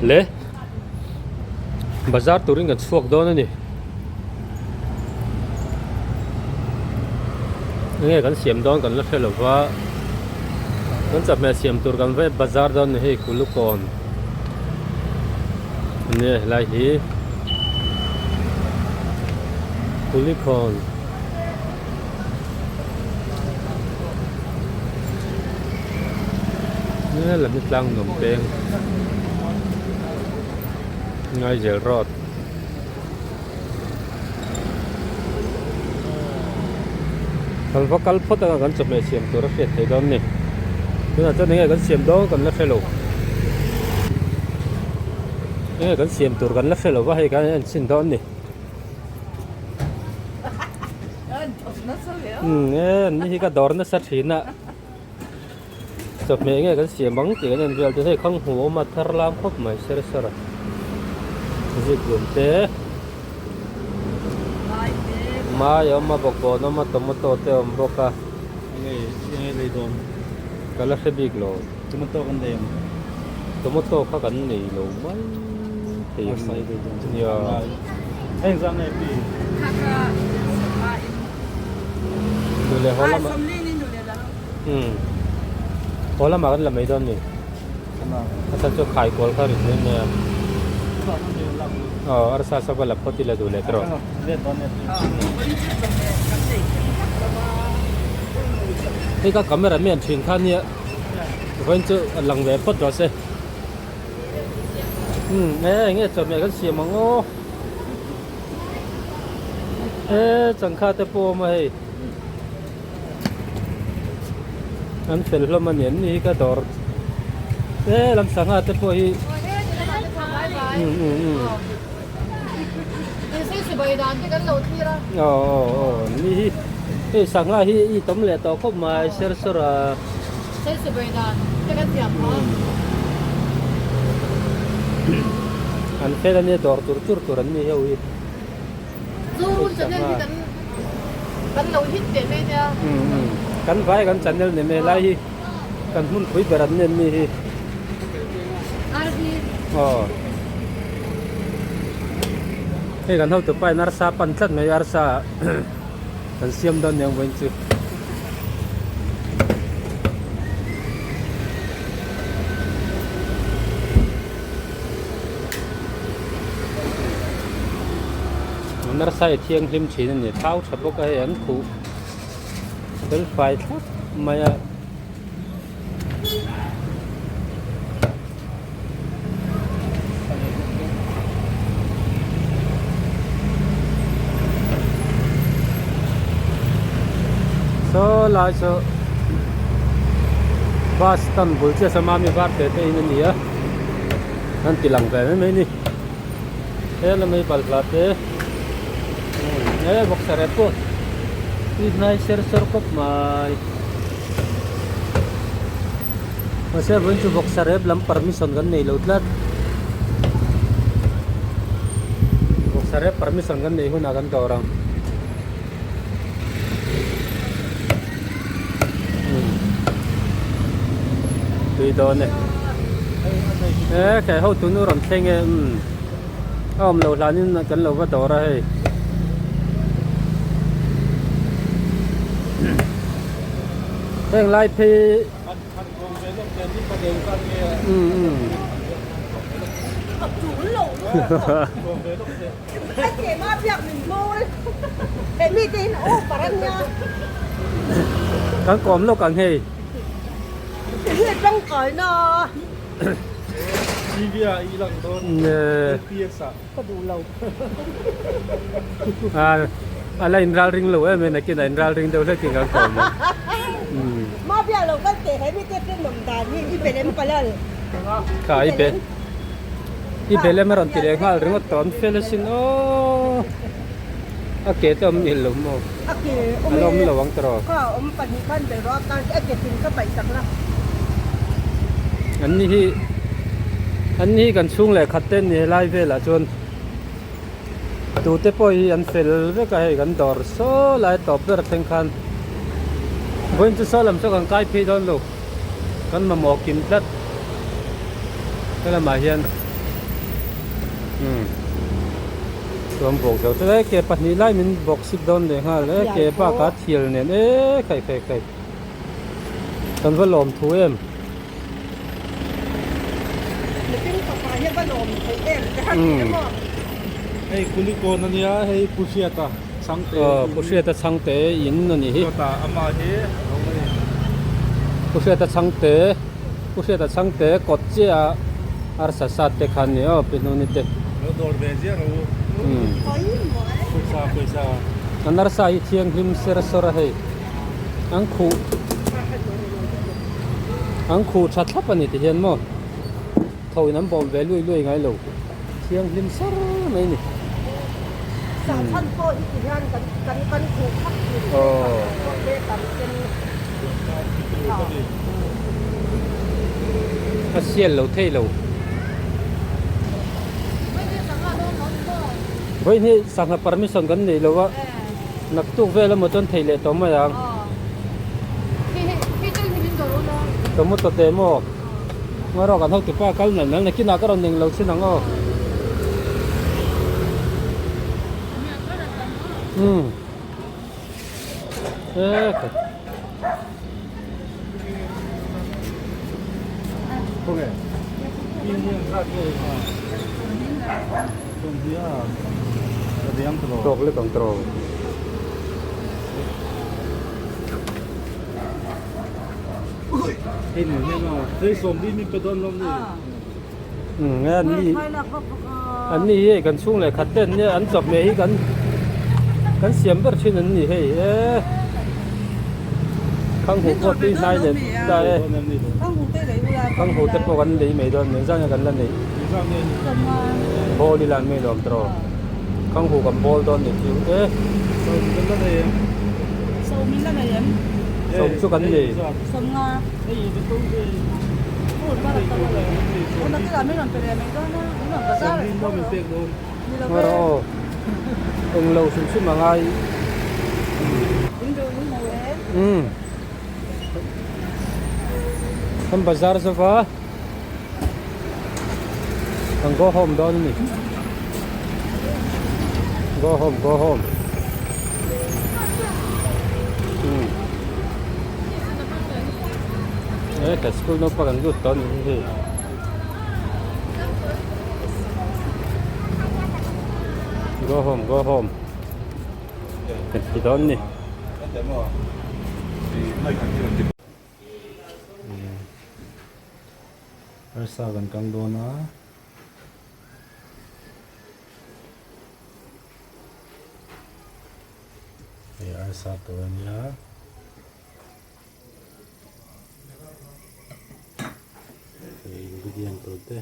Le bazar turin kan chhuak dawn a ni. Enge kan siam dawn kan la hre lo va kan chawhmeh siam tur kan va bazar dawn a ni hei Kulukawn a nia helai hi Kulikawn. Lam hi tlang nuam peng Ngaizel road kan va kal phawt anga kan chawhmeh siam tur a hriat theih dawn a ni tunah chuan enge kan siam dawn kan la hre lo enge kan siam tur kan la hre lo va hei kan en chhin dawn a ni. Umm e ni hi ka dawr nasa thin a chawhmeh nge kan siam ang tih kan en vel te hei khang hmu awm a thar lam khawp mai ser ser a zik lum te mai a awm a bawkbawn a awm a tomato te a awm bawk a ka la hre bik lo tomato kan nei ang tomato kha kan nei lo mai thei nia heng zan nge pi duh leh haw lamah umm haw lamah kan la mai dawn ni a chhan chu khai kual kha ri mai mai a aw arsa sava la phawt ila duh leh tawh hei ka camera man thin kha nia vawiin chu a lang ve phawt rawh se umm e enge chawhmeh kan siam ang aw e changkha te pawh a awm a hei an fel hlawm a ni an ni hi ka dawr e lam sangha te pawh hi umm umm umm. Aw aw aw ni hi hei sangha hi i tam leh tawh khawp mai ser sawr a. An fel ania dawr tur tur tur an ni ho hi. Kan vai kan channel ni mai lai hi kan hmun pui ber an ni an ni hi. Aw hei kan hotu pa in arsa a pan tlat mai arsa kan siam dawn aniang vawiin chu. An arsa hi thianghlim thin a ni thau tha bawk a hei an khuh fel fai thlap mai a. Saw lai saw bus stand bul chiah saw mami var te te in a ni a an ti lang ve mai mai a ni he lamah hi balhla te he bawksa rep pawh tui hnai ser sawr khawp mai. Mahse vawiin chu vawksa rep lam permission kan nei lo tlat vawksa rep permission kan neih hunah kan dawr ang tui dawn e he kai ho tunu rawn thleng e umm a awm loh hlanin kan lo va dawr a hei. Heng lai phei Kan kawm lawk ang hei. Ka duh lo. A la in ral ring lo em em nakin a in ral ring deuh hlek in kan kawm a. Ma bia lo kal teh he mi te friend awm dan hi i belem palal. Kha i bel i belem a rawn ti leh nghal ringawt tawh an fel asin aw. A ke te awm nil lo maw? A ke awm e. A la awm lo ang tiraw? Kha awm pahnih khan bel rawh a kar a ke tin ka paih tak la. An ni hi an ni hi kan chhung leh khat te an ni helai velah chuan tute pawh hi an fel vek a hei kan dawr saw lai tawp ber thleng khan vawiin chu saw lam chu kan kai phei dawn lo kan mamawh kim tlat helamah hian. Umm chuan bawk zo chu e ke pahnih lai min bawk sik dawn leh nghal e ke bakah thial nen e khai khai khai kan va lawm thu em. Hei Kulikawn ania hei Pu Hriata Chhangte Aw Pu Hriata Chhangte in a ni hi. Chawtah amah hi a awm a ni. Pu Hriata Chhangte Pu Hriata Chhangte kawt chiah a arsa sat te kha ani aw Pi Hnuni te. Lo dawr ve ziah rawh u. Pawisa pawisa. An arsa hi thianghlim ser sawr a hei. An khuh an khuh tha thlap a ni ti hian maw tho in an bawm ve lui lui ngai lo thianghlim sar mai a ni. A sial lo thei lo. Vawiin hi sangha permission kan nei lo a. Naktuk vel emaw chuan thei leh tawh mai ang. Tomato te maw ngaw kan hotu pa kal nal nal nakinah ka rawn eng lo thin ang aw. Umm e khat. Tawk lek ang tawk. Umm an ni an ni hi kan chhung leh khat ten nia an chawhmeh hi kan kan siam ber thin an ni hei e khanghu pawh tui hnai leh ta e khanghu te pawh kan lei mai dawn nen zan kan la nei bawl ila an mai lawm tawh khanghu kan bawl dawn ni chu e sawm chu kan nei. Ngarawh aw englo hrim hrim a ngai umm kan bazar zova kan go home dawn a ni go home go home umm he ka school naupang an lut tawh a ni hei. Go home go home kan ti dawn ni. Arsa kan kang dawn a. Hei arsa tur a nia. Hei ingredient tur te.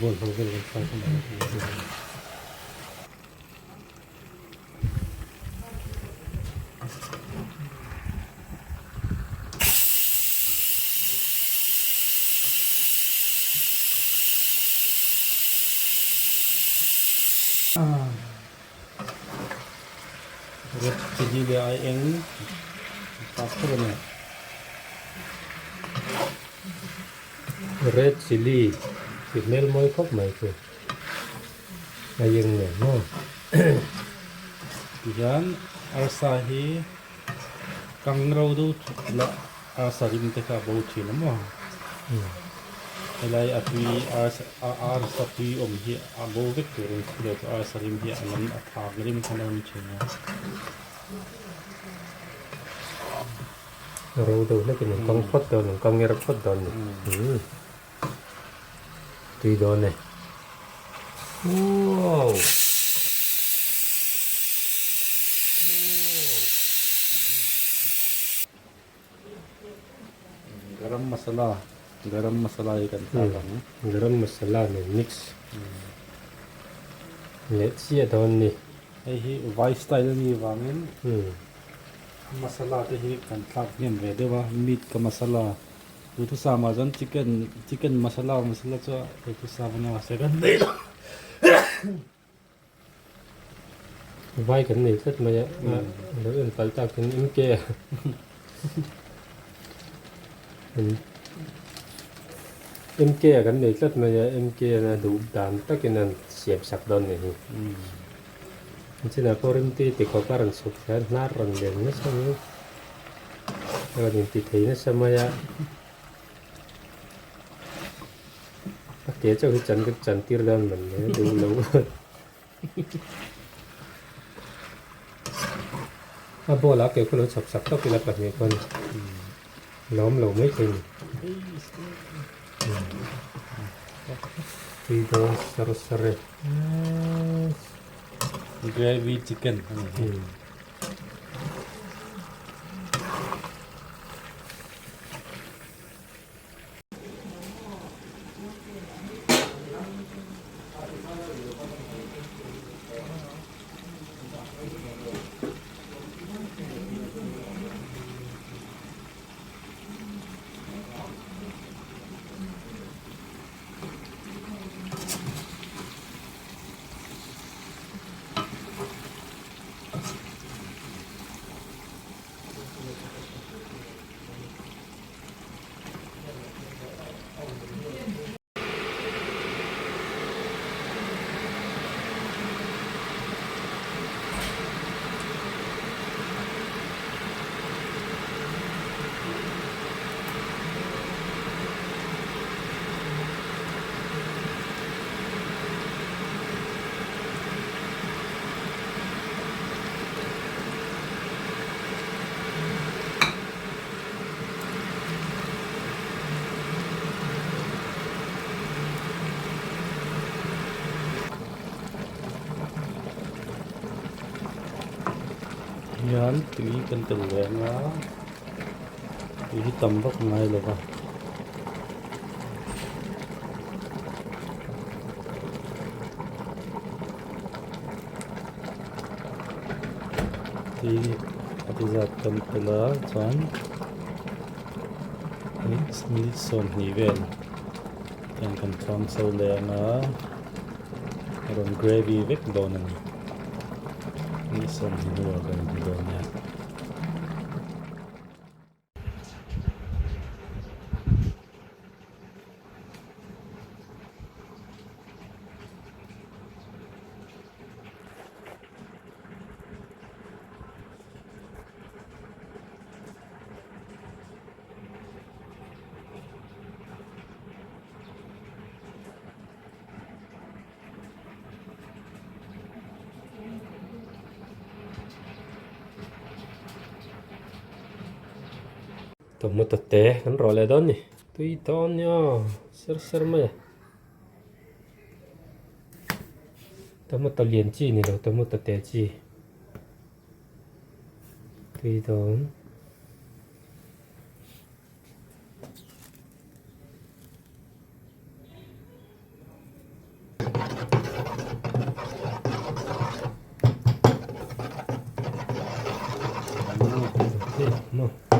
Football ho vel kan thlak a ni. Red chilli leh ai eng thlak theuh a ni. Red chilli ti hmel mawi khawp mai chu a eng nen maw. Tihian arsa hi kang ro deuh thut la arsa rim te kha a bo thin a maw. Helai a tui arsa tui awm hi a bo vek tur a ni thilo chu arsa rim hi a lam a thak rim khan a awm thin a. Ro deuh hlekin an kang phawt dawn an kang er phawt dawn a ni. Tui dawn e. Wow! Garam masala garam masala hi kan thlak ang. Garam masala nen mix leh chiah dawn ni. Hei hi vai style a nih vangin masala te hi kan thlak hnem ve deuh a meat ka masala duhthusam ah chuan chicken chicken masala masala chu duhthusam a nia mahse kan nei lo. Vai kan nei tlat mai a, a lo en palh tak in MK a MK a kan nei tlat mai a, MK a duh dan takin an siam sak dawn ni hi. Chinah pawh rimtui ti khawp a rawn chhuk thei a, hnar rawn lian nasa mai a rawn inti thei nasa mai a. A ke chauh hi chan chan tir dawn man le duh lo a ball a ke khu lo chhawp sak tawp ila pahnih khawn lawm lo mai thei ni tui dawn sar sar e gravy chicken a ni hi. Hian tui kan tel ve ang a tui hi tam vak ngai lo va. Tui a ti zat kan tel a chuan minute 20 vel hian kan chhuang chho leh ang a rawn gravy vek dawn a ni minute 20 hnuah kan hmu dawn nia. Tomato te kan rawh leh dawn ni tui dawn nia ser ser mai a tomato lian chi ni lo tomato te chi tui dawn. maw.